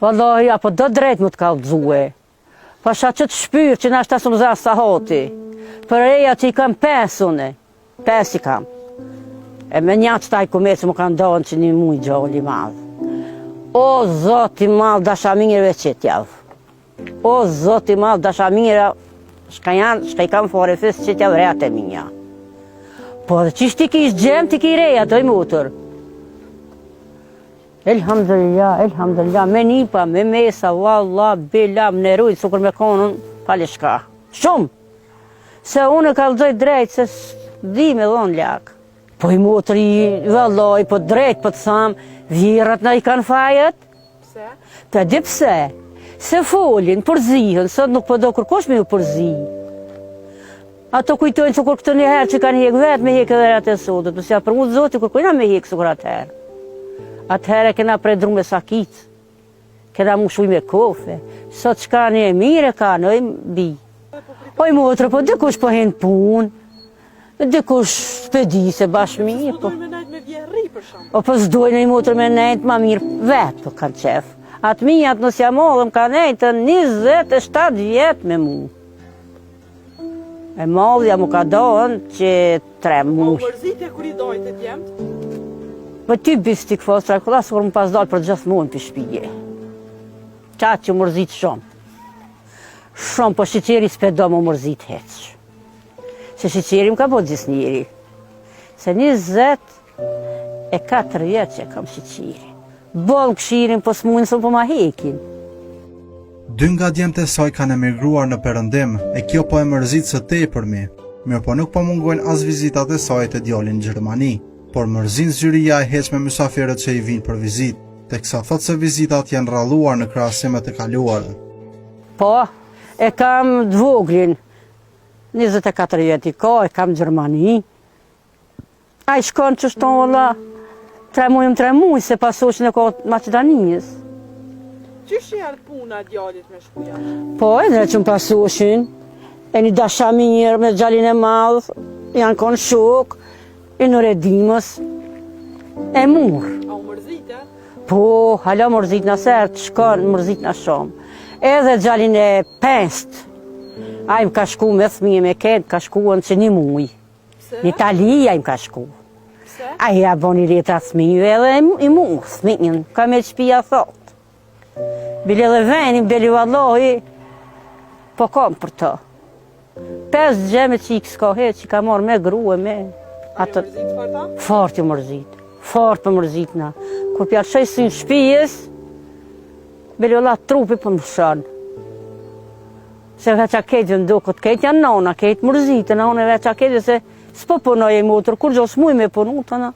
Vallahi, a po do drejt me të kallzue. Pasha qëtë shpyrt që nashta s'më za sahati. Për reja që i kam pesë une. Pesë i kam. E me një që taj ku me që më kanë donë që një muj gjoli madhë. O, zot i madh, dashamirëve që t'javë. O, zot i madh, dashamirë, shka janë, shka i kam farefis që t'javë rejat e mija. Po dhe qysh ti kish gjem, ti ki reja, oj motër. Elhamdulillah, elhamdulillah, me nipa, me mesa, valla, bila, më nerujt, sukur me konën, pale shka. Shumë! Se unë e kallzoj drejt, se di me dhonë lak. Po i motër i vallaj, po drejt, po të tham, vjehrrat na i kanë fajet. Pse? Të di pse? Se folin, përzihen, sot nuk po do kërkush me ju përzi. Ato kujtojnë sikur këtë një herë që kanë hjek vetë, me hjek edhe atë e sotit, po s'ja për mu zoti kërkujna me hjek sikur atëherë. Atëherë kena pre dru me sakicë, kena mush ujë me kofe, sot çka një e mire ka, në bi. Oj motër, po dikush po hin punë, dikush s'pe di se bash mirë. Po s'dojnë me nejtë me vjehrri për shembull. O po s'dojnë oj motër me nejtë, ma mirë vetë po kanë qef. Atë mijat nëse jam odhëm ka nejtë 27 vjet me mu. E madhja më ka dohën që tre muj. Po mërzite kur i dojtë e djemt? Po ty bistik fostra, këlla sikur më pas dalë për gjithmonë prej shpije. Qa që mërzit shumë. Shumë, po shyqyri s'pe do më mërzit hiç. Se shyqyri më ka bo gjithë njeri. Se 24 vjet që kam shyqyri. Boll kshyrin, po s'mujnë, s'po ma hekin. Dy nga djemtë e saj kanë emigruar në perëndim, e kjo po e mërzit së tepërmi. Mirëpo nuk po mungojnë as vizitat e saj te djali në Gjermani, por mërzinë Zyrija e heq me mysafirët që i vijnë për vizitë, teksa thotë se vizitat janë rralluar në krahasim me të kaluarën. Po, e kam të voglin, 24 vjet i ka, e kam në Gjermani, Ai shkon qështu valla, tre muj më tre muj, se pasoqin e ka Maqedonisë. Qysh i erdh puna djalit me shku jashtë? Po, edhe që më pasoshin, e një dashamirë me djalin e madh, janë konë shok, i në redimës, e murë. A u mërzite? Po, hala mërzitna se të shkon, mërzitna shumë. Edhe djalin e pest, ai më ka shku me thmije me ketë, ka shku në që një muj. Në Itali ai më ka shku. Pse? Ai ja boni letra fëmijëve edhe i mu, fëmijën, ka me shpia thot. Bile dhe venin, bile vallahi, po kom për të. Pes djem e çikë s'ka hiç, që ka marrë me gru e me... Atë... A mërzit fort a? Fort ju mërzit, fort për mërzit na. Kur pja lëshoj synë shpijës, bile vallah trupi po më lëshon. Se veç a kejt në duket, kejt janë nona, kejt mërzitën, unë veç a kejt se s'po punoj e motër, kurgjo s'muj me punu të në.